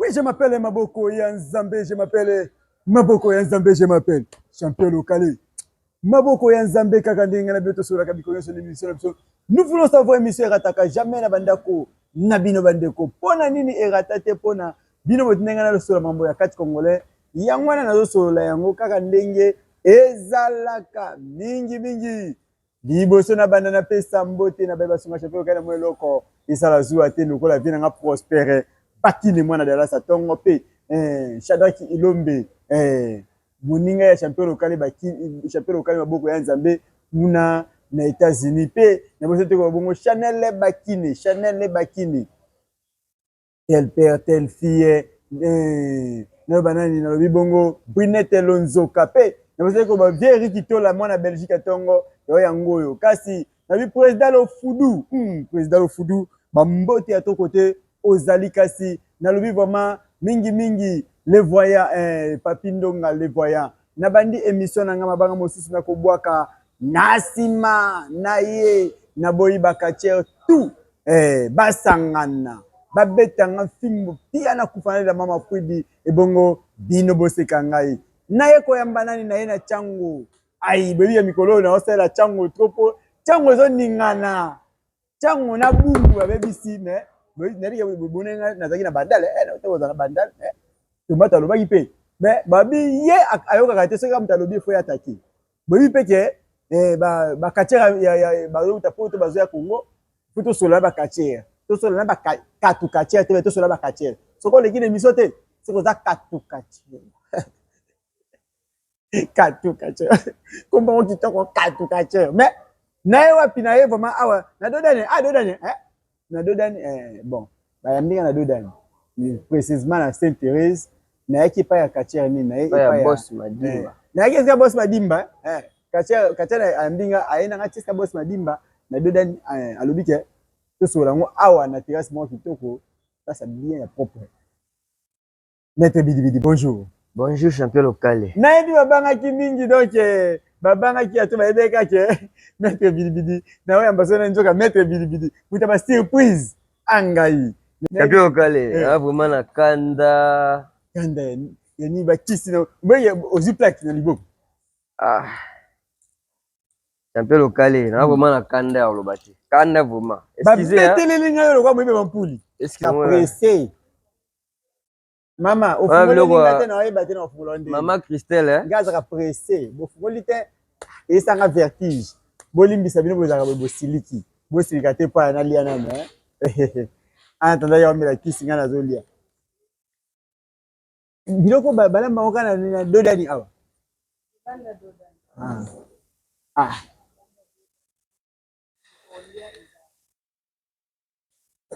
Oui, je m'appelle Maboko ya Nzambe, je m'appelle Maboko ya Nzambe, je m'appelle champion local. Maboko ya Nzambe kaka ndenge na bino tosololaka mikolo nyonso na émission na biso. Nous voulons savoir, émission erataka jamais na bandako na bino bandeko. Mpona nini erata te? Mpona bino boto ndenge nazosola mambo ya kati congolais, yango wana nazosolola yango kaka ndenge ezalaka mingi mingi. Liboso na banda, napesa mbote na baye basunga champion local na mwa eloko esala zuwa te, lokola vie nanga Prospere Bakini, mwana Dallas atongo mpe Shadraki Ilombe, moninga ya champion local, champion local Maboko ya Nzambe kuna na États-Unis. Mpe na boso te bongo Chanel Bakini, Chanel Bakini, tel père tel fille, naloba nani? Nalobi bongo Brunette Lonzoka. Mpe na boso te vieux Eriki Tola, mwana Belgique atongo yo yango oyo. Kasi nabi président Lofudu, président Lofudu, bambote ya toko te ozali. Kasi nalobi vraiment mingimingi le voyant, Papi Ndonga le voyant. Nabandi émission na nga, mabanga mosusu nakobwaka na nsima na ye. Naboyi bacatcheurs tout basangana babetanga fimbo pia nakufa nalela mama Fwidi. Ebongo bino boseka ngai naye koyamba nani? Na ye na ntango ai boyebi ya mikolo oyo naosalela ntango trop, po ntango ezoningana, ntango na bungu babebisi. Mais nayebi bonenga nazalaki na Bandale, ozala na Bandale. Tomate alobaki mpe, mais babi ye ayokaka te. Soki moto alobi efo ye atake. Boyebi mpe ke bacatcheurs bazouta po to bazoya Congo, po tosolola na bacatcheurs, tosolola na bakatu catcheur te, tosolola na bacatcheurs. Soki oleki na émission te, soki oza katu catcheur, katu catcheur, kombango kitoko, katu catcheur. Mais naye wapi? Na ye vraiment awa na Dodane, ah Dodane, na Dodane, bon, bayambi nga na Dodane, précisément na Sainte Thérèse. Nayaki epai ya catcheur nini? Naye epai ya Boss Madimba. Nayaki esika Boss Madimba. Catcheur, catcheur ayambi nga, aye nanga ti esika Boss Madimba na Dodane. Alobi ke tosolola yango awa na terrasse moko kitoko, place bien ya propre. Maître Bidibidi, bonjour. Bonjour, champion local. Nayebi babangaki mingi, donc babangaki ato bayebi kaka maître Bidibidi na oyo ambaso na nzoka. Maître Bidibidi muta basurprise angai. Champion local, ah, vraiment na kanda. Kanda yani bakisi na boye, ozwi plaque na liboko. Ah, champion local, na vraiment na kanda ya koloba te, kanda vraiment. Babeteleli ngai lokwa moyibe bampuli pressé. Mama, ofungoli nga te, na oyeba te na ofungola nde. Mama Christelle. Nga azalaka pressé, bofungoli te, esanga vertige. Bolimbisa bino, bozalaka boye, bosiliki, bosilika te mpo nalia nano. En attendant ya omela kisi, ngai nazolia biloko balamba ngo kaka na Dodani awa. Ah,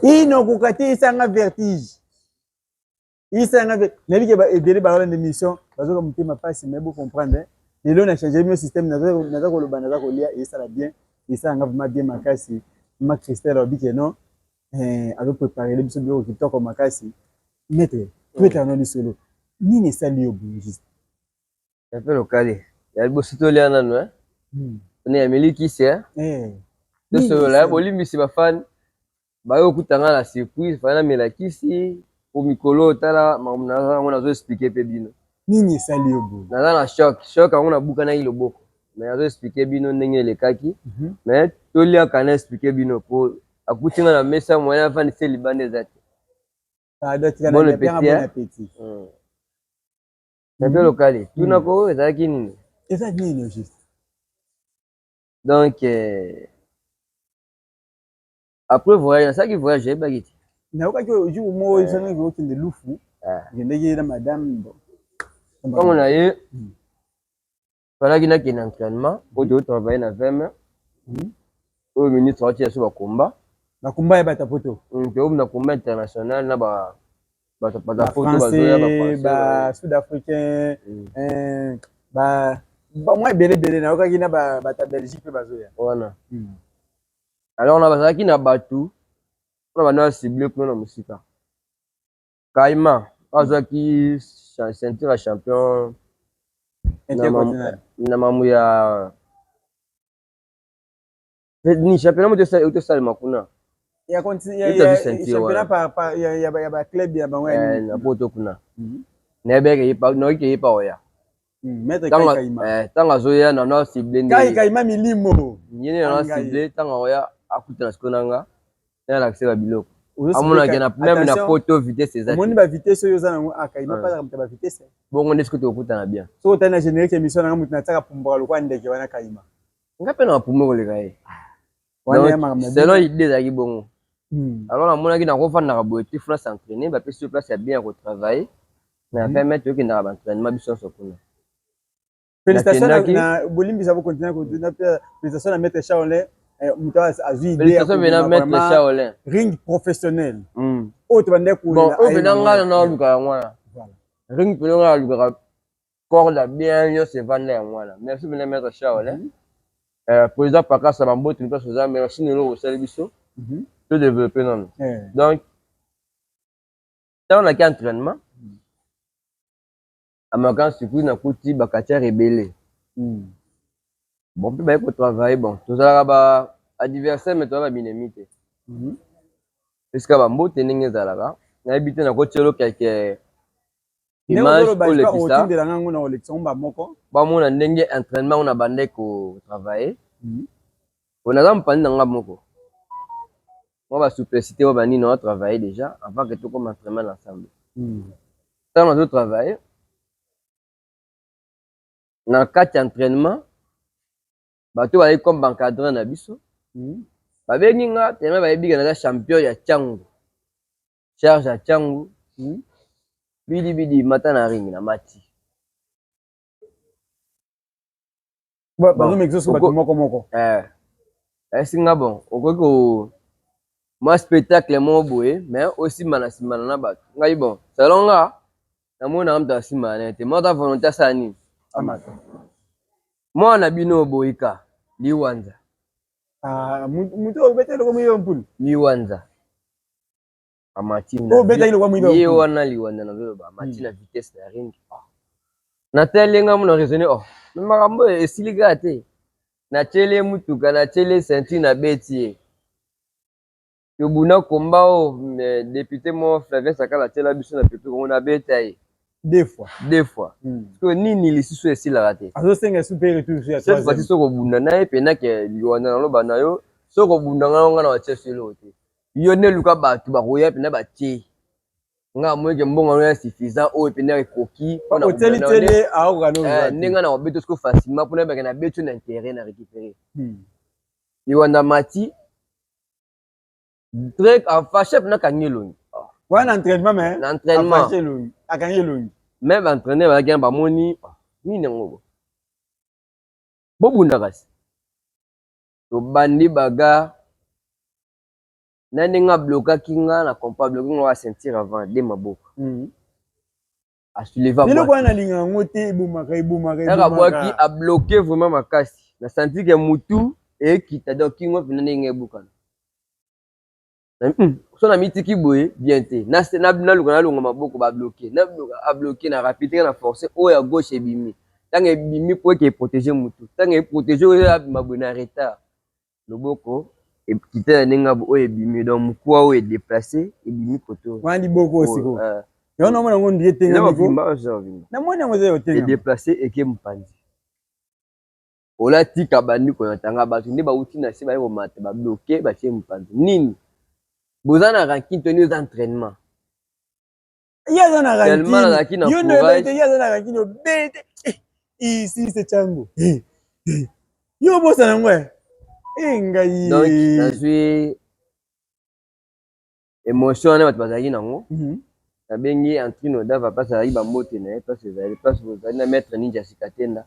inokoka te, esanga vertige, isanga. Nayebi ke ebele bazolanda émission, bazoka motema mpasi, mais bocomprendre, lelo na change bino système. Naza koloba, naza kolia, esala bien, esalanga vraiment bien makasi. Mama Christelle alobi ke non, azoprépare biso biloko kitoko makasi. Maître, tobetaka no lisolo nini esali yo boye juste? Champion local, ya liboso tolia nano pene ya melikisi, tosolola. Bolimbisi bafans bayo okutanga na surprise, fai namela kisi po mikolo otala makambo naza yango, nazo expliquer mpe bino. Nini esali yo boye? Naza na choc, choc yango nabukanaki loboko, mais nazo expliquer bino ndenge elekaki. Mais toliaka na expliquer bino, po akuti nga na mesa, moyen avandisa libanda eza te. Bon appétit. Champion local, tunako ezalaki nini? Eza nini juste? Donc après voyage, nasalaki voyage, ayebaki te. Nayokaki jour moko esanaki okende Lufu, okendeki na madame, bon. Ntango na ye falaki nakende entraînement oyo tozotravaille na veme oyo ministre aotia biso bakomba. Bakomba ya bato ya poto. Toyobi na combat international na bato ya poto. Bazoya ba sud africain, mwa ebele ebele. Nayokaki na bato ya Belgique mpe bazoya. Wana alors na bazalaki na bato mpona banda basible kuna na mosika. Kaima azwaki ceinture ya champion na mamu ya ni championnat moto euti osalema kuna. Ya championnat ya ba club ya bango ya na poto kuna. Nayebaki nayoki ye pa oya. Maître Kaima. Ntango azoya na na cible nde. Kai Kaima milimo. Ye na na cible ntango akoya akutana sikoyo na nga nalakisa ba biloko. Amonaki na même na poto vitesse eza. Omoni ba vitesse oyo oza nango Kaima pa azaka moto ya ba vitesse. Bongo nde sikoyo tokokutana bien. Soki otali na générique émission na nga moto natiaka pumbwaka lokola ndeke wana Kaima. Nga mpe na bapumbwe koleka ye. Selon idée ezalaki bongo. Alors namonaki nakofandaka boye te, faut s'entraîner, bapesi yo place ya bien ya kotravailler na 20 mètres, tokendaka baentraînement biso nyonso kuna. Félicitations na bolimbisa, bocontinue. Félicitations na maître Shaolin, moto azwi idée ya maître Shaolin ring professionnel oyo tobandaki. Bon, oyo mpena nga na naluka yango wana, ring mpena nga nalukaka corde ya bien nyonso evanda yango wana. Merci mpena maître Shaolin, président Pakasa Bambote, place oza, merci lelo osali biso to développer nano. Donc ntango naki entraînement amaka sikoyo, nakuti bakatiare ebele. Bon, mpe baye kotravailler. Bon, tozalaka ba adversaire mais toza babinemi te. Esika bambote ndenge ezalaka, nayebi te, nakotielo quelque image olekisa bamona ndenge entraînement ngo na bandai kotravailler. Po naza mopanzi na nga moko, mwa basouplesse te, mwa banini na travailler déjà avant que tokoma entraînement ensemble. Ntango nazotravailler na kati ya entraînement, bato bazali comme baencadreur na biso babengi nga, tellement bayebi ke naza champion ya Tshangu, charge ya Tshangu. Bidibidi mata na ring na mati. Bazomekisa so bato moko moko. Ayesi nga: bon, okoki ko mwa spectacle moko boye, mais osimbana simbana na bato. Ngai, bon, selon nga, namonaka moto asimbana na ye te, moko ata volonté asala nini. Amata. Mwana na bino boyika liwanza. Moto obeta eloko moyiba mpulu. Liwanza amati. Obetaki eloko moyiba. Ye wana liwanza nazoloba, amati na vitesse na ring, natali nga mona raisonne: oh, mais makambo oyo esili kaka te. Natieli ye mutuka, natieli ye ceinture, nabeti ye, tobunda komba oyo député mo Flavien Sakala atiela biso na Pepe Kongo, nabeta ye. Deux fois. Deux fois. Sikoyo nini lisusu esilaka te? Azosenga super retour ya cette fois-ci. Soki obunda na ye mpena ke liwanza, naloba na yo, soki obunda nga nga na batia so eloko te. Yo nde luka bato bakoya mpena batie nga amonike mbongo yango ya suffisant oyo mpena ekoki. Ndenge na kobeta siko facilement mpona yebake na beti na intérêt na récupérer. Liwanda mati très afâché mpena, akangi elongi. Wana entraînement, mais na entraînement. Akangi elongi. Même entraîneur bazalaki na bamoni nini yango, bobunda kasi tobandi bagarre na ndenge ablokaki nga na comprend, abloki nga wa ceinture avant de maboko, asouleva. Eloko wana nalinga yango te, ebomaka, ebomaka. Abwaki, abloke vraiment makasi, na senti ke mutu ekita, donc kingo mpena ndenge ebukana. So na mitiki boye bien te, naluka nalonga maboko, babloke, abloke na rapide na force oyo ya gauche ebimi. Ntango ebimi po eke eprotege mutu, ntango eprotege oyo abima boye na retard, loboko ekita na ndenge oyo ebimi, donc mokuwa oyo edeplace, ebimi koto. Wana liboko sikoyo yango namona yango ndie tenga, namoni yango eza yotenga. Edeplace, eke mopanzi, olatika bandi koyatanga bato nde bauti na se, baye komata, babloke, batie mopanzi. Nini boza na rancune to nini? Eza entraînement. Ye aza na rancune, yo nde te, ye aza na rancune. Obete ici, c'est Tshangu, yo obosana yango e ngai. Donc nazwi émotion wana, bato bazalaki nango. Nabengi Antrino Dava, place azalaki, bambote na ye, place ezali, place ozali na maître Ninja Sikatenda,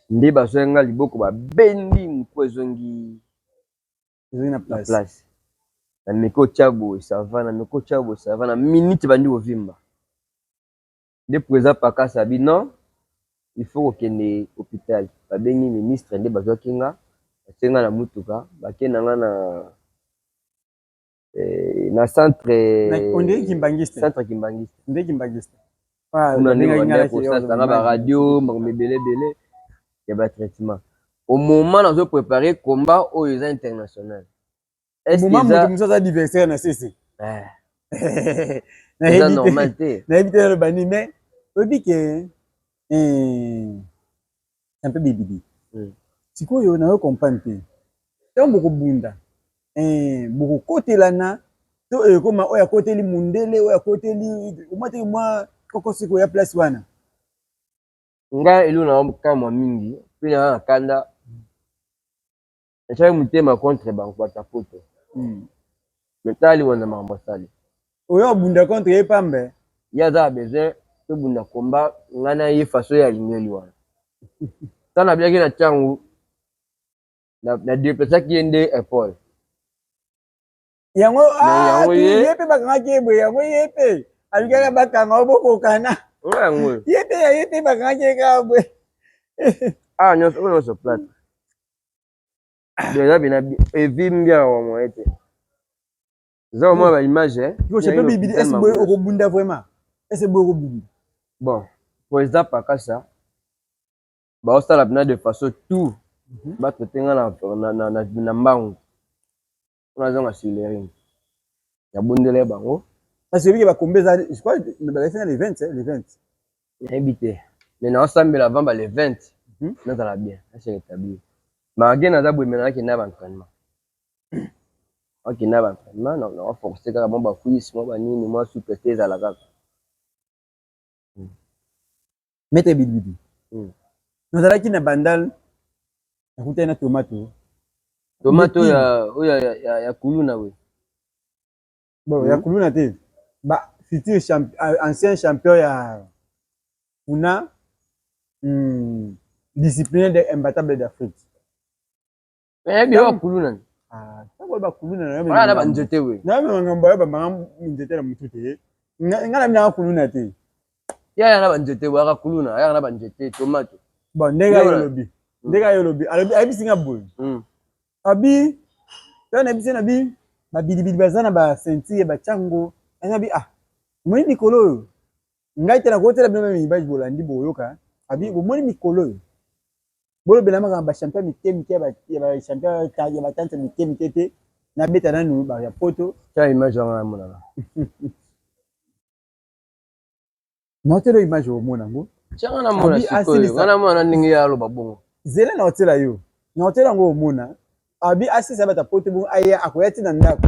nde bazwaki nga liboko, babendi moku, ezongi. Ezongi na place. Place nameki otya boye, ça va, nameki otya boye, ça va. Na minute bandi kovimba, nde président Pakasa abi: non, il faut kokende hôpital. Babengi ministre, nde bazwaki nga, batie nga na mutuka, bakenda nga na centre. On Kimbangiste. Centre Kimbangiste. Nde Kimbangiste. Kuna nde banda kosalanga baradio, makambo ebele ebele ya batraitement. Au moment nazo préparer combat oyo eza international. Moment moto mosusu aza adversaire na sese. Eh. Eza normal te. Nayebi te naloba nini, mais oyebi ke un peu bibibi. Sikoyo nayo comprendre te. Ntango bokobunda, bokokotelana to ekoma oyo akoteli mundele, oyo akoteli omwa te, mwa kokosi koya place wana. Ngai elo na kamwa mingi mpe na kanda, natiaki motema contre bango bato ya poto. Mais tali wana makambo asali. Oyo abunda contre ye pambe. Ye aza na besoin tobunda combat ngai na ye façon ye alingeli wana. Ntango nabiaki na ntango na déplaçaki ye nde épaule. Yango ye mpe bakangaki ye boye, yango ye mpe alukaka bakanga o bokokana. Yango ye mpe ya ye mpe bakangaki ye kaka boye. Ah, nyonso oyo nyonso plate eza pena evimbi awa moye te, eza omona ba image. Champion Bibili, est boye okobunda vraiment? Est boye okobunda? Bon, président Pakasa baosala pena de façon tout batraite nga na mbangu mpona azonga sur le ring. Nabondela ye bango. Parce que bakombe eza, je crois, bazalaki na le 20, le 20. Nayebi te, mais naosambela avant ba le 20 nazala bien, nase rétablir, malgré naza boye, mais nakende na baentraînement, akende na baentraînement, naoforce kaka mwa bacuisse, mwa banini, mwa souple te, ezala kaka. Maître Bidibidi, nazalaki na Bandal, nakutani na Tomato. Tomato oyo ya kuluna we? Bon, ya kuluna te, ba futur ancien champion ya kuna, disciplinaire de imbattable d'Afrique. Nayebi oyo kuluna. Ntango bakuluna na banzete we. Nayeba makambo oyo bambanga nzete na motu te, ngai na binanga kuluna te. Yaya na banzete we, aka kuluna, ayaka na banzete, Tomato. Bon, ndenge ayo olobi, ndenge ayo olobi, alobi, ayebisi nga boye, abi to nayebisi na bi babilibili baza na baceinture batiango, abi ah, omoni mikolo oyo ngai te nakotela bino meme image, bolandi, boyoka. Abi bomoni mikolo oyo bolobela makambo bachampion mike mike ya bachampion ya batante mike mike te, nabeta nanu ya poto. Tia image wana namonana. Naotela image, omona yango. Tianga namona sikoyo, nga namona ndenge ye aloba bongo. Zela, naotela yo, naotela yango, omona. Abi asisa bata poto bongo, aya akoya ti na ndako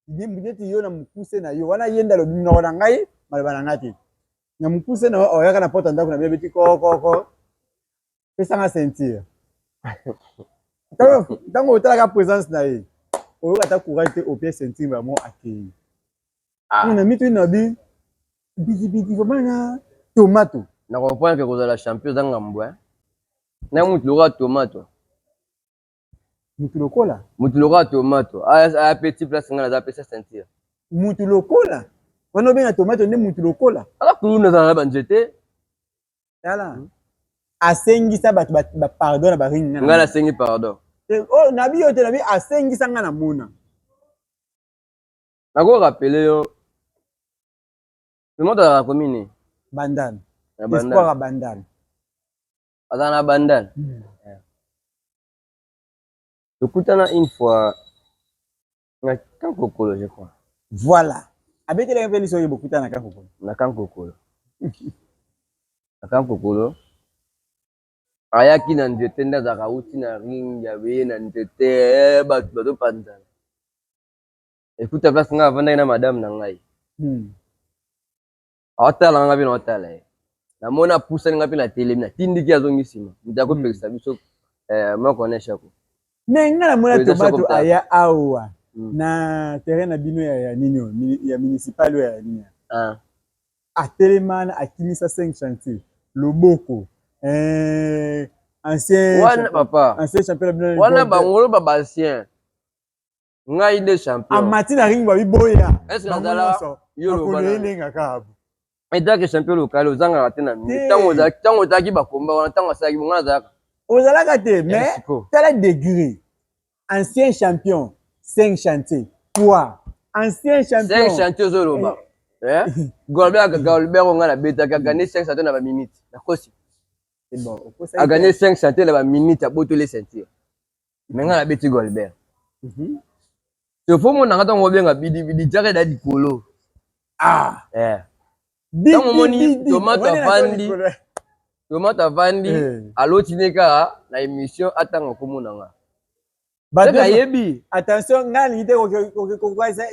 neti yo na mokuse na yo wana. Ye nde alobi, monoko na ngai, maloba na ngai te, na mokuse na yo oyaka na porte ya ndako na bino, beti kokoko, pesanga ceinture. Ntango otalaka présence na ye, oyoka ata courage te, opie ceinture bamo, akei na mitu na bi Bidibidi vraiment na Tomato. Na comprendre ke kozala champion eza ngambo na mutu lokola Tomato. Mutu lokola? Mutu lokola Tomato aya petit place ngai naza, apesa ceinture. Mutu lokola wana obenga Tomato nde mutu lokola? Aza kuluna, azala na banzete. Tala, asengisa bato bapardon na baring. Ngai nasengi pardon? Oh, nabi yo te, nabi asengisa nga na mona. Nakorappeler yo, Tomato azalaka commune? Bandal, Espoir ya Bandal. Azala na Bandal. Tokutana une fois na Kankokolo, je crois. Voilà, abetelaki mpe liso oyo, bokutana na Kankokolo. Na Kankokolo, na Kankokolo ayaki na nzete nde azalaka, awuti na ring ya ye na nzete, bato bazopanzana, ekuta place ngai avandaki na madame na ngai. Aotala nga mpe naotala ye, namoni apusani, nga mpe na telemi, natindiki, azongi nsima, moto akopekisa biso moko na eshako. Me nga namona Tomato aya awa na terrain na bino ya nini oyo ya municipal oyo ya nini, atelema wana, akimisa 5 chantier loboko, ancien wana papa ancien champion na bino. Wana bangolo ba baancien, ngai nde champion. Amati na ring, babi boya. Est-ce nazala yo? Loba elenga kaka. Etake champion local ozangaka te na mingi. Ntango ozalaki bakomba wana, ntango asalaki bongo, nazalaka. Ozalaka te, mais tala degré, ancien champion 5 chantier, poids, ancien champion. 5 chantier ozoloba, Golbert, Golbert oyo ngai nabetaki, agagné 5 chantier na baminute, nakosi? Agagné 5 chantier na baminute, abotoli ceinture, mais ngai nabeti Golbert. Te fo monanga ntango obenga bidibidi tiaka eda likolo. Ah. Eh. Ntango omoni tomate avandi, tomate avandi, Eh. aloti ne kaka na émission atanga komona nga. Bato Seke ayebi. Attention, ngai alingi te kokosa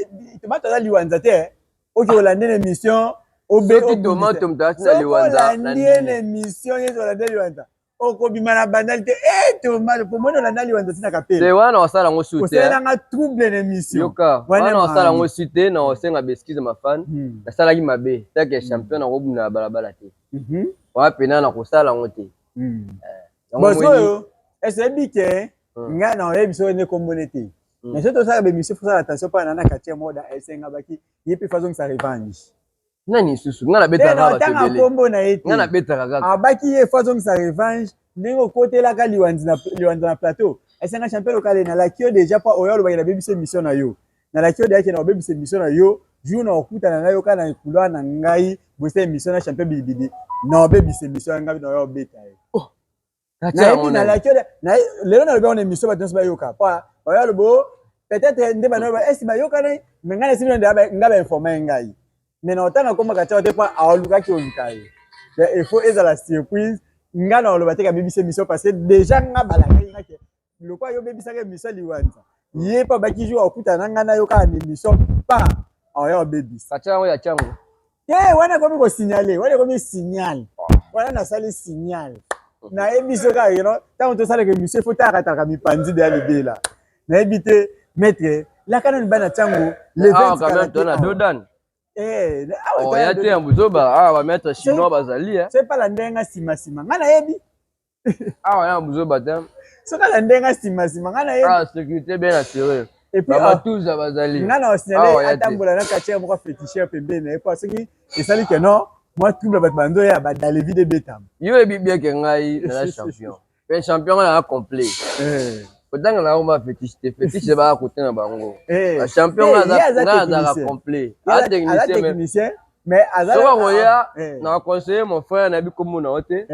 tomate aza liwanza te. Oki olandi na émission obe Soki tomate moto alati na soki liwanza na olandi ye na ndimi. émission nyonso olandi liwanza, okobima na bandali te. E tomate pomoni olanda liwanza ntina Te kapela wana osala yango su te. osalelanga trouble na émission. Yoka, Wana wana osala yango makambo. su te na osenga ba excuse ma fan. Nasalaki mabe, take champion nakobunda na balabala te. Wana pena nakosala yango te. Yango Bon, omoni- oyo eseyebi ke ngai na oyebi soki nde kombone te. Mais soki tosala baémission, fosala attention mpa na quartier moda esenga baki ye mpe fazongisa revanche. Nani lisusu? Ngai te nabetaka na kaka bato otanga ebele. kombo na ye Ngai te. nabetaka kaka. Abaki ye fazongisa revanche ndenge okotelaka liwanzi na plateau. Esenga champion lokale, nalaki yo déjà mpo oyo alobaki nabebisa émission na yo, nalaki yo deyaki na obebisa émission na yo jour na okutana na yo kaka na couloir na ngai bosa émission na champion Bidibidi, na obebisa émission ya ngai na oyo obeta ye. Katia yango Nayebi nani? nalaki yo lelo nalobi yango na émission, bato nyonso bayoka po oyo alobo peut-être nde bano esi bayokana. Me ngai nasi bino nga bainforme ngai, mais na otanga komba katia te mpo alukaki oluka ye. Mais il faut ezala surprise. Ngai na oloba te kabebisa émission parce que déjà nga balakaki nga ke lokwa yo obebisaka émission liwanza, ye mpo abaki jour akutana na ngai nayo kaka na émission pa oya obebisa. Katia yango ya tiango. Te, wana ekomi kosignale, wana ekomi signal, wana nasali signal, nayebi so kaka yeno ntango tosalaka émission ifo talakatalaka mipanzi deya libela. Nayebi te, maître laka nani bana ntango le Awa 20 quand kala même te toza na awa. dodan. Eh, awa Oh, toza na ya te dodan. ya buzoba. Awa ba maître chinois bazali eh. So epala ndenge nsima nsima ngai nayebi. Awa ya buzoba te. Soki ala ndenge nsima nsima ngai nayebi. Awa sécurité bien assurée. Et puis Ba matuza bazali. Ngai na osignale Awa ya te. atambola na quartier moko féticheur pembeni na ye po soki esali ke non mwa trouble, bato bando ya badale vide ebetama. Yo oyebi bien ke ngai naza champion. Pe champion nga naza complet. Kotanga na yango ba fétiche te, fétiche baka kote na bango. Ba champion nga Ye aza nga azalaka technicien. complet. Ye Aza aza technicien mais technicien mais aza soki akoya na conseiller mon frère, nayebi kombo na yo te.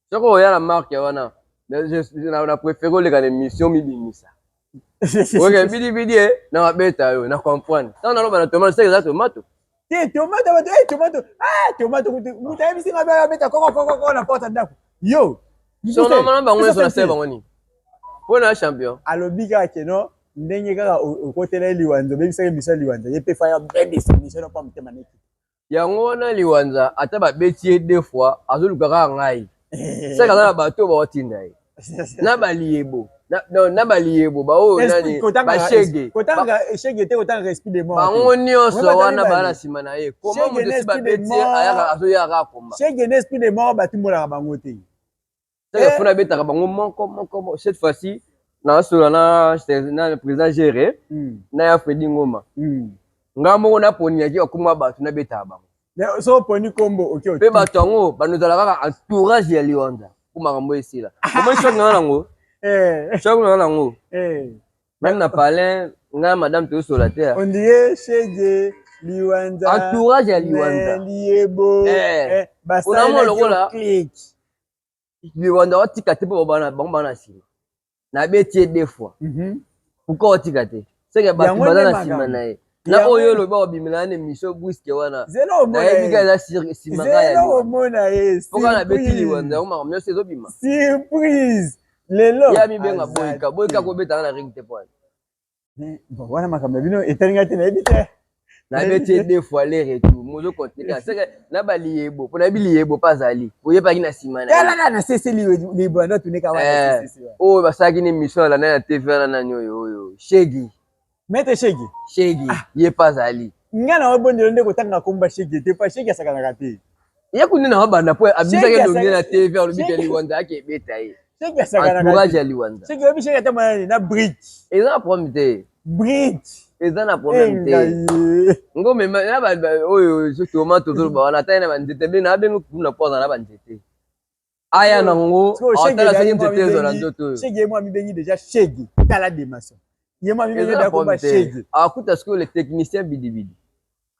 Soki oya na marque wana, na préféré oleka na émission mibimisa. Oke bidibidi e na babeta yo na comprendre. Ntango naloba na tomate, seke eza tomato. Te, tomato bato eh, tomato, ah, tomato kutu mutu ayebisi nga be abeta koko koko koko na porte ya ndako yo. So normalement bango nyonso nasala bango nini mpo na champion? Alobi kaka ke non, ndenge kaka okotela ye liwanza, obebisaki émission ya liwanza, ye mpe fa ya bebisa émission no mpo motema neki. Yango wana liwanza ata babeti ye deux fois, azoluka kaka ngai. Seke aza na bato oyo baotinda ye na baliyebo na baliyebo baoyo nani bashege. Kotanga shege te, kotanga esprit de mort. Bango nyonso Oyo wana mibale. baa na nsima na ye. Koma Shege moto na esi esprit de babeti ye mort. ayaka azoya kaka komba. Shege na esprit de mort batumbolaka bango te. Seke funa abetaka bango moko moko moko. Cette fois-ci nasola na président gere na ya Fredi Ngoma. Nga moko naponiaki bakoma bato nabetaka bango. Mais so oponi kombo oki. Mpe bato yango bandozala kaka entourage ya liwanza mpo makambo esila. Omoni choc nanga nango, choc nanga nango même na palin ngai madame tozosola te. On dirait shege liwanza Entourage ya liwanza. Liyebo Mpona mo lokola clique. Liwanza otika te mpo bango bana na nsima nabeti ye deux fois. Pourquoi otika te? Seke bato Yango baza nde na nsima makambo. na ye na Yango oyo olobi akobimela na émission brusque wana. Zela omona Nayebi ye. kaka eza nsima kaka ya Zela liwanza. omona ye. Mpo kaka nabeti Surprise. liwanza, yango makambo nyonso ezobima. Surprise lelo Ye amibenga aza boyika boyika te. kobetaka na ring te po wana. Mais bon, wana makambo na bino etali ngai te, nayebi te. Nabeti ye deux fois le retour mozo continue kaka seke na baliyebo mpo nayebi liyebo mpe azali oyebaki na nsima na ye. Tala kaka na sese libanda tuneka wana. Sese wana. Oyo basalaki na émission alanda na TV wana nani oyo shegi. Maître shegi. Shegi ye mpe azali. Ngai na obondelo nde kotanga komba shegi te pa shegi asakanaka te. Ye kundi na babanda mpo abisaki Shegi elongi na TV alobi ke liwanza ake ebeta ye. Shegi asakanaka entourage te. Ya liwanza. Shegi oyebi shegi ata mwana nini na brique. Eza na problème te. Brique. Eza na problème te. Engai. Ngomema na oyo tomate tozoloba wana ata ye na banzete mbe na abengi kuna mpo aza na banzete aya nango Sikoyo shege atala soki ye mwa nzete ezwa na mibengi- nzoto oyo. Shege ye mwa mibengi déjà shege, tala dimension ye mwa mibengi Eza na déjà komba problème te. shege. Akuta sikoyo le technicien bidibidi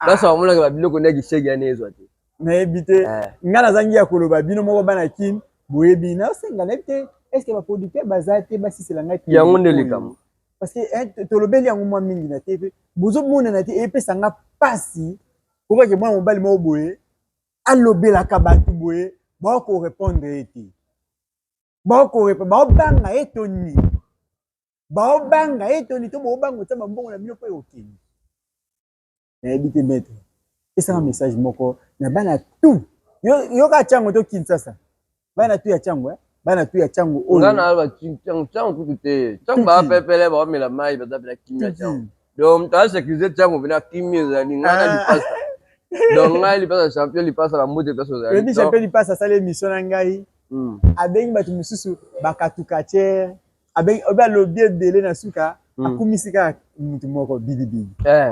place bamonaka babiloko ndenge shege yani ezwa te. Nayebi te. Ngai nazangi ya koloba, bino moko bana Kine boyebi. Naosenga, nayebi te, est ce que baproducteur baza te basisela ngai Yango nde oyo? likambo. Parce que hein, tolobeli yango mwa mingi na TV, bozomonana te, epesa nga pasi kokake mwana mobali moko boye alobelaka bato boye, bakorépondre ye te, baobanga ye to nini, baobanga ye to nini, to boobanga otia bambongo na bino mpo ekokende. Nayebi te. Maître, pesanga message moko na bana tout yoka Tshangu to Kinshasa, bana tu ya Tshangu, bana tu ya Tshangu. Oyo nga na Tshangu kutu te. Tshangu bapepele, baomela mai, baza mpena kimia. Tshangu donc moto asécuriser Tshangu mpena kimia ezali ngai na Lipasa. Donc ngai Lipasa, champion Lipasa, bambote place ozali. Oyebi, champion Lipasa asali émission na ngai, abengi bato mosusu bakatuka tiere, abengi obi, alobi ebele, na suka akumisi kaka mutu moko, Bidibidi.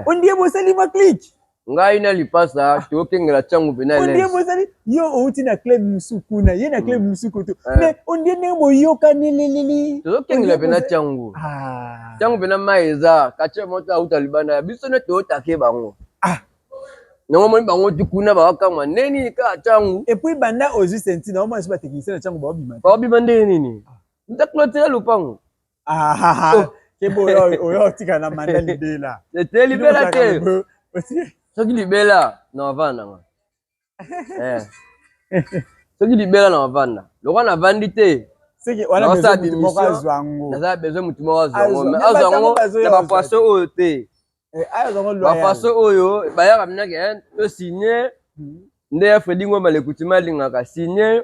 Ondie bosali mwa clique. Ngai na Lipasa tokengela Tshangu mpena. Ondie bosali, yo outi na club mosusu kuna, ye na club mosusu kutu, mais ondie ndenge boyokani lilili. Tozokengela mpena Tshangu. Tshangu mpena mai eza katie moto auta libanda ya biso nde toyotake bango. Nango moni bango ti kuna bawakamwa nde nini kaka Tshangu. Et puis banda ozwi ceinture, naomona so batechnicien na Tshangu baobima te. Baobima ndenge nini? Nta clôture lupango. Kebo oyo otika na manda libela. Te, libela te. Soki libela na wavanda nanga, soki libela na wavanda lokwa navandi te. Naza besoin motu moko azwa yango, mais azwa yango na bafaçon oyo te, bafaçon oyo bayaka minaki tosigne nde ya Fredi Ngomba Lekutima alingaka signe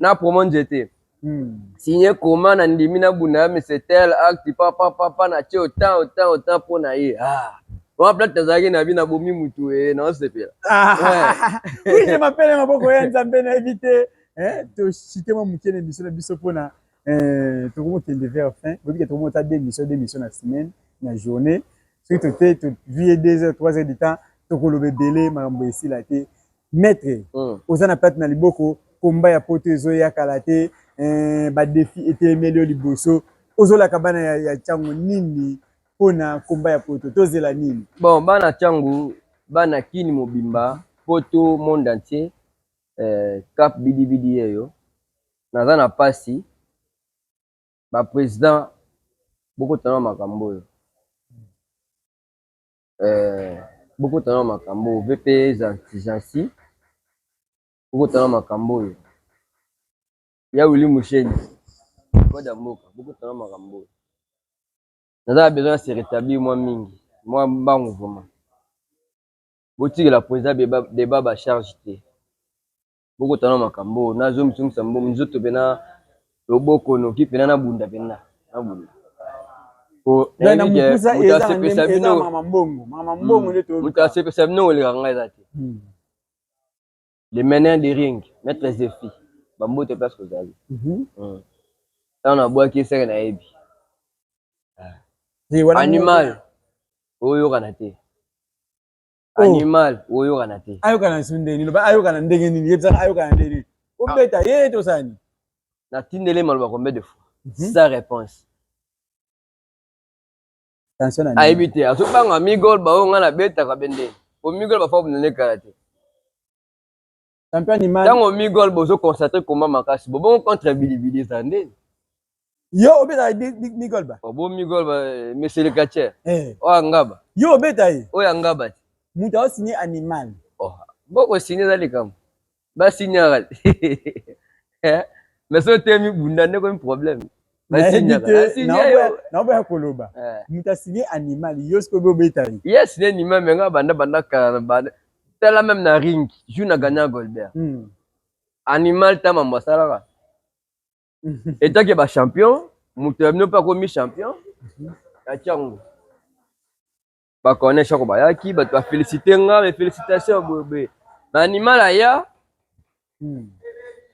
na promo nzete, signe koma na ndimi na bunda ya tel acte, papa papa na tie autant, autant, autant mpo na ye. Ah, wana plate nazalaki na bi nabomi mutu e naosepela. Oui, je m'appelle Maboko ya Nzambe. Nayebi te, toshite mwa moke na émission na biso mpona tokomokende vers fin. Boyebi ke tokomota deux émissions, deux émissions na semaine, na journée. Soki tote tozwi ye 2 heures, 3 heures du temps, tokoloba ebele, makambo esila te. Maître, oza na plate na liboko, komba ya poto ezoyakala te, badéfis etelemeli yo liboso. Ozolaka bana ya Tshangu nini mpona komba ya poto? Tozela nini? Bon, bana Tshangu, bana Kini mobimba, poto, monde entier, cap bidibidi yeyo naza na pasi. Baprésident, bokotana makambo oyo, bokotana makambo oyo. VP Jansi, bokotana makambo oyo. Ya Wili Musheni, code ya mboka, bokotana makambo oyo. Naza na besoin ya se rétablir mwa mingi, mwa mbangu vraiment. Botikela président débat bacharge te. Bokotana makambo oyo, nazomisongisa nzoto mpena loboko noki mpena nabunda mpena nabunda. Moto asepesa bino, moto asepesa bino koleka ngai eza te. Le meneur de ring, maître Zefi, bambote place kozali. Ntango nabwaki eseke, nayebi animal oyokana te, animal oyokana te. Ayokana su ndenge nini? Ayokana ndenge nini? Yebisaka, ayokana ndenge nini? Obeta ye, tosani. Natindeli maloba combien de fois sans réponse. Ayebi te, azobanga migol baoyo ngai nabetaka bende po migol bafa bundane kala te. Ntango migol bozo concentre komba makasi, bobongo contre Bilibili eza ndeni? Yo obetaka migol ba? Obo migol ba, monsieur le catcheur oyo angaba. Yo obeta ye? Oyo angaba te. Moto aosigne animal. Bokosigne eza likambo basignaka, mais so otemi bunda nde komi problème. Naoboya koloba moto asigne animal, yo sikoyo obeta ye. Ye asigne animal, mais nga banda banda kala na banda tala même na ring jour na gagna Goldberg, animal ta mambo asalaka etake bachampion. Moto ya bino mpe akomi champion ya Tshangu. Bakone chako bayaki, bato bafélicité nga, mais félicitation boyeboye na animal aya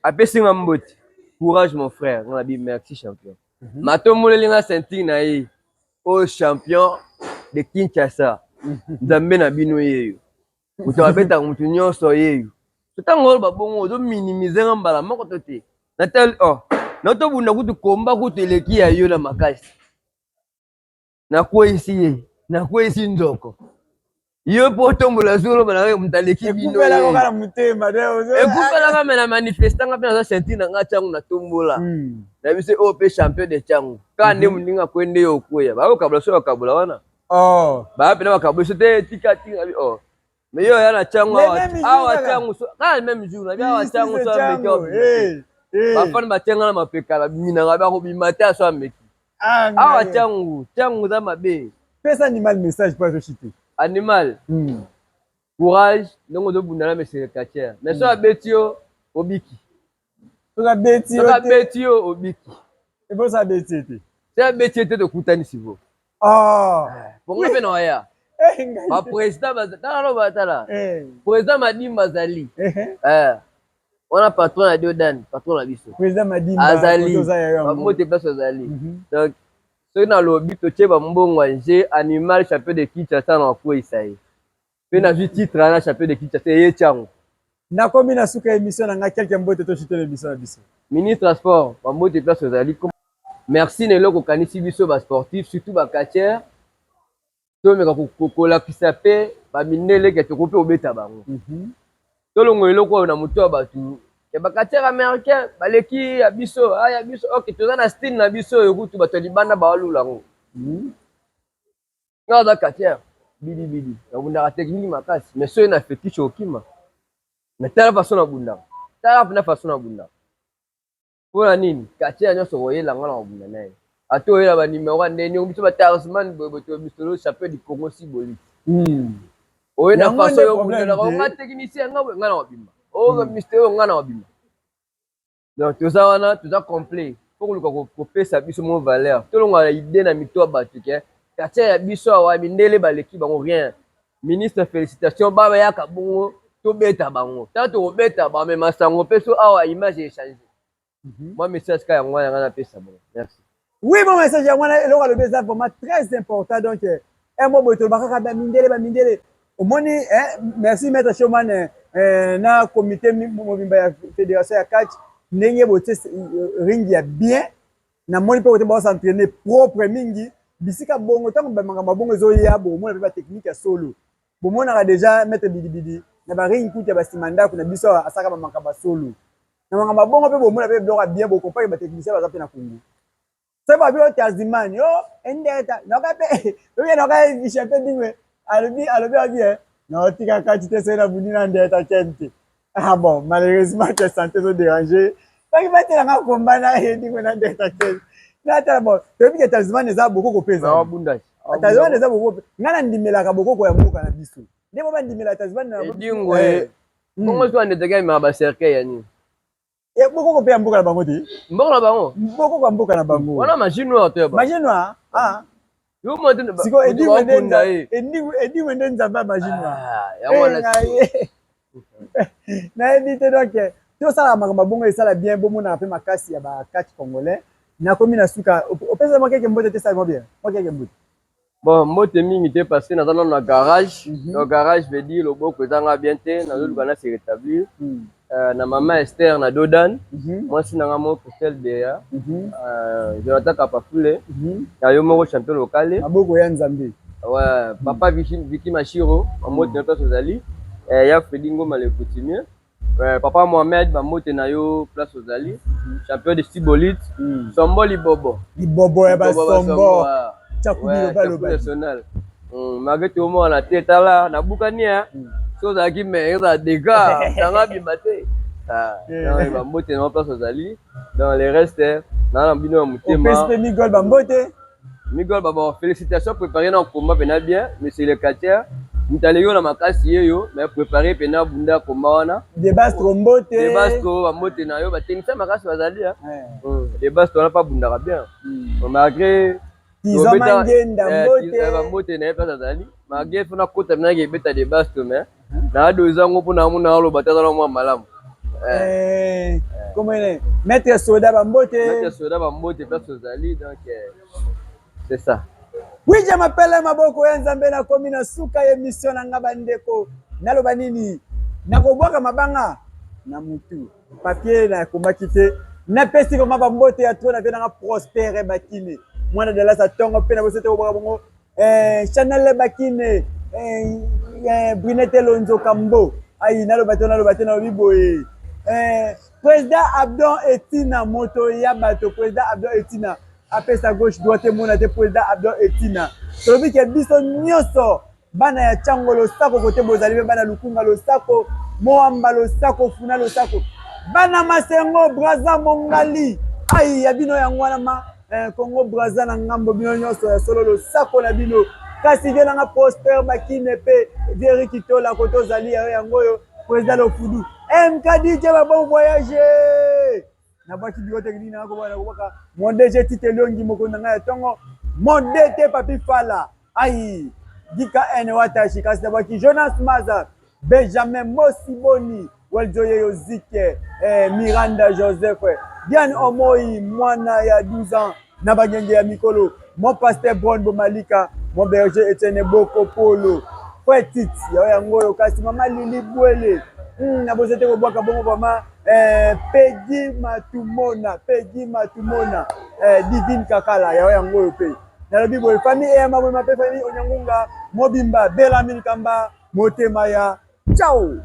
apesi nga mbote: "Courage mon frère." Nga nabi: "Merci champion." Matomboleli nga ceinture na ye oyo, champion de Kinshasa. Nzambe na bino yeyo, moto abetaka moto nyonso yeyo. So ntango oyo babongo ozominimize nga mbala moko to te natali oh natobunda kutu komba kutu eleki ya yo na makasi. Nakweyisi ye, nakweyisi nzoko. Yo mpo otombola zolo oloba na moto aleki bino. Ekufelaka kaka na motema. Ekufelaka me na manifestanga mpe naza ceinture na nga Tshangu na tombola. Na biso oyo mpe champion de Tshangu. Kaka nde moninga akwe nde yo okweya. Bakokabola so bakabola wana. Oh. Baya mpena bakabola so te tika tika oh. Mais yo oya na Tshangu awa awa Tshangu so kaka le même jour na bi awa Tshangu so ameki awa. Bafani batie nga na mapeka baminanga bakobima te aso ameki. Awa Tshangu, Tshangu eza mabe. Pesa animal message po azoshite. Animal. Courage ndenge ozobunda na monsieur le catcheur. Mais so abeti yo obiki. Soki abeti yo te. Soki abeti yo obiki. Eboso abeti ye te. Soki abeti ye te tokutani sikoyo. Oh. Bongo mpe na waya. Ba président tala loba tala. Président Madimba azali. Wana patron ya Diodan, patron na biso. Président Madimba azali. Bamote place azali. Donc soki nalobi totie bambongo ya jeu animal champion de Kinshasa na kokweyisa ye. Mpe nazwi titre wana champion de Kinshasa eye Tshangu. Nakomi na suka ya émission na ngai quelques mbote tochite na émission na biso. Ministre ya sport, bambote place ozali. Merci na eloko okanisi biso ba sportifs surtout ba catcheurs. Tomeka kolakisa mpe bamindele ke tokoki mpe kobeta bango. Tolongola eloko oyo na moto ya bato ke ba catcheurs américains baleki ya biso, ah ya biso, ok toza na style na biso oyo kutu bato ya libanda bawalula yango. Nga aza catcheur bidi bidi, nabundaka technique makasi mais soki na fetiche okima. Mais tala façon nabundaka, tala mpena façon nabundaka. Pona nini catcheur nionso okoyela nga nakobunda naye ata oyela ba numero ya ndenge nini biso ba tarsman boye boye toyebi solo champion du Congo sibolite oye na façon yo obundelaka o nga technicien nga boye nga nakobima o mister oyo nga nakobima donc toza wana toza complet faut koluka kopesa biso mo valeur tolongola idee na mito ya bato ke catcheur ya biso awa mindele baleki bango rien Ministre felicitations ba bayaka bongo tobeta bango tango tokobeta bamema sango pe so awa image echange mwa message ka yango wana nga napesa bango merci. Oui bon message yango wana eloko alobi eza vraiment très important donc un mot boye tolobaka kaka bamindele bamindele omoni eh, merci maître Showman eh, na comité mobimba ya fédération ya catch ndenge botie ring ya bien namoni mpe kote bao s'entraîner propre mingi bisika bongo ntango makambo ya bongo ezoya bokomona mpe batechnique ya solo bomonaka deja maître bidibidi na baring kutu ya basima ndako na biso awa asalaka bamakambo ya solo na makambo ya bongo mpe bomona mpe biloko ya bien bokompake batechnicien baza mpe na Congo soki babi oyo tazimani o endeta noka mpe oye noka champion dingwe alobi alobi alobi eh naotika kati te soki nabundi na ndeta ken te Ah bon, malheureusement que santé ezo déranger. Soki batela nga combat na ye ndingo na ndeta ken. Natala bon, toyebi ke talisman eza bokoko mpe ezali. Bunda. Talisman eza bokoko. Nga na ndimelaka bokoko ya mboka na biso. Nde bo bandimela talisman na Edingo ye. Bongo so ndeta ken ma ba cercueil ya nini? E bokoko mpe ya mboka na bango te. Mboka na bango? Bokoko ya mboka na bango. Wana magie noire to ya ba. Magie noire? Ah. Yo mo te Siko edingwe nde edingwe nde nzambe ya magie noire. Ah, yango wana. Nayebi te donc tosala makambo bongo esala bien bomonaka mpe makasi ya ba catch congolais. Nakomi na suka opesa mwa keke mbote te sala bien. Mwa keke mbote. Bon, mbote mingi te parce que naza nano na garage. Donc garage veut dire loboko ezanga bien te, nazoluka na se rétablir. Na mama Esther na Dodan, mwasi na nga moko Christelle Beya, Jonathan Kapafule, na yo moko champion local. Maboko ya Nzambe. Ouais, papa Vicky, Vicky Mashiro, mbote na place ozali. Ya Freddy Ngoma le coutumier. Papa Mohamed, bambote na yo place ozali. Champion de Sibolite. Sombo Libobo. Libobo ya basombo. Chaku national. Malgré tout omona te tala nabukani hein. So ozalaki mais ezala dégâts, tanga bima te. Bambote na yo place ozali. Dans le reste, na na bino ya motema. Opesi mpe Migol bambote. Migol baba, félicitations, préparé na combat pena bien, monsieur le catcheur. Moto aleki yo na makasi ye yo, mais préparé pena bunda combat wana. Debastro mbote. Debastro bambote na yo, batengisa makasi bazali hein. Debastro wana pa bundaka bien. Malgré Tizwa Mangenda mbote. Bambote na ye place azali. Malgré faut nakota pena ke ebeta Debastro mais na doza yango mpona amona aloba te azala mwa malamu. Comment est Maître Soda bambote. Maître Soda bambote place ozali donc c'est ça. Oui, je m'appelle Maboko ya Nzambe nakomi na suka ya émission na nga bandeko. Naloba nini? Nakobwaka mabanga na mutu. Papier nakomaki te. Napesi vraiment bambote ya trop na vie nanga Prospère Bakine. Mwana Dallas atongo mpe na boso te kobwaka bongo. Chanel Bakine. eh, Brinette Lonzo Kambo ayi naloba te naloba te nalobi boye eh, président Abdon Etina moto ya bato président Abdon Etina apesa gauche droite emona te président Abdon Etina tolobi ke biso nyonso Bana ya Tshango losako kote bozali pe bana Lukunga losako, Moamba losako, Funa losako, bana Masengo, Brazza, Mongali ayi ya bino yango wana ma eh, Congo Brazza na ngambo bino nyonso ya solo losako na bino kasi vie nanga Prosper Bakine pe Vieri Kitola kote ozali yayo yango oyo président Lofudu MKDJ ba bon voyage nabwaki biro technique nanga kobwaka nakobwaka mon DG Tite Liongi mokonzi na ngai ya ntongo mon DT Papi Fala Ayi Gika N Watashi kasi nabwaki Jonas Maza Benjamin Mosiboni Weljo Yeyo Zike eh, Miranda Joseph Diane Omoi mwana ya 12 ans na bangenge ya mikolo mon pasteur Bron Bomalika mon berger Etienne Boko Polo Frère Titi yayo yango oyo kasi mama Lili Bwele nabosa te kobwaka bongo vraiment eh, Peggy Matumona Peggy Matumona eh, Divine Kakala yayo yango oyo pe nalobi boye famille eyamba boye mape famille Onyangunga mobimba Bellamy Kamba motema ya ciao.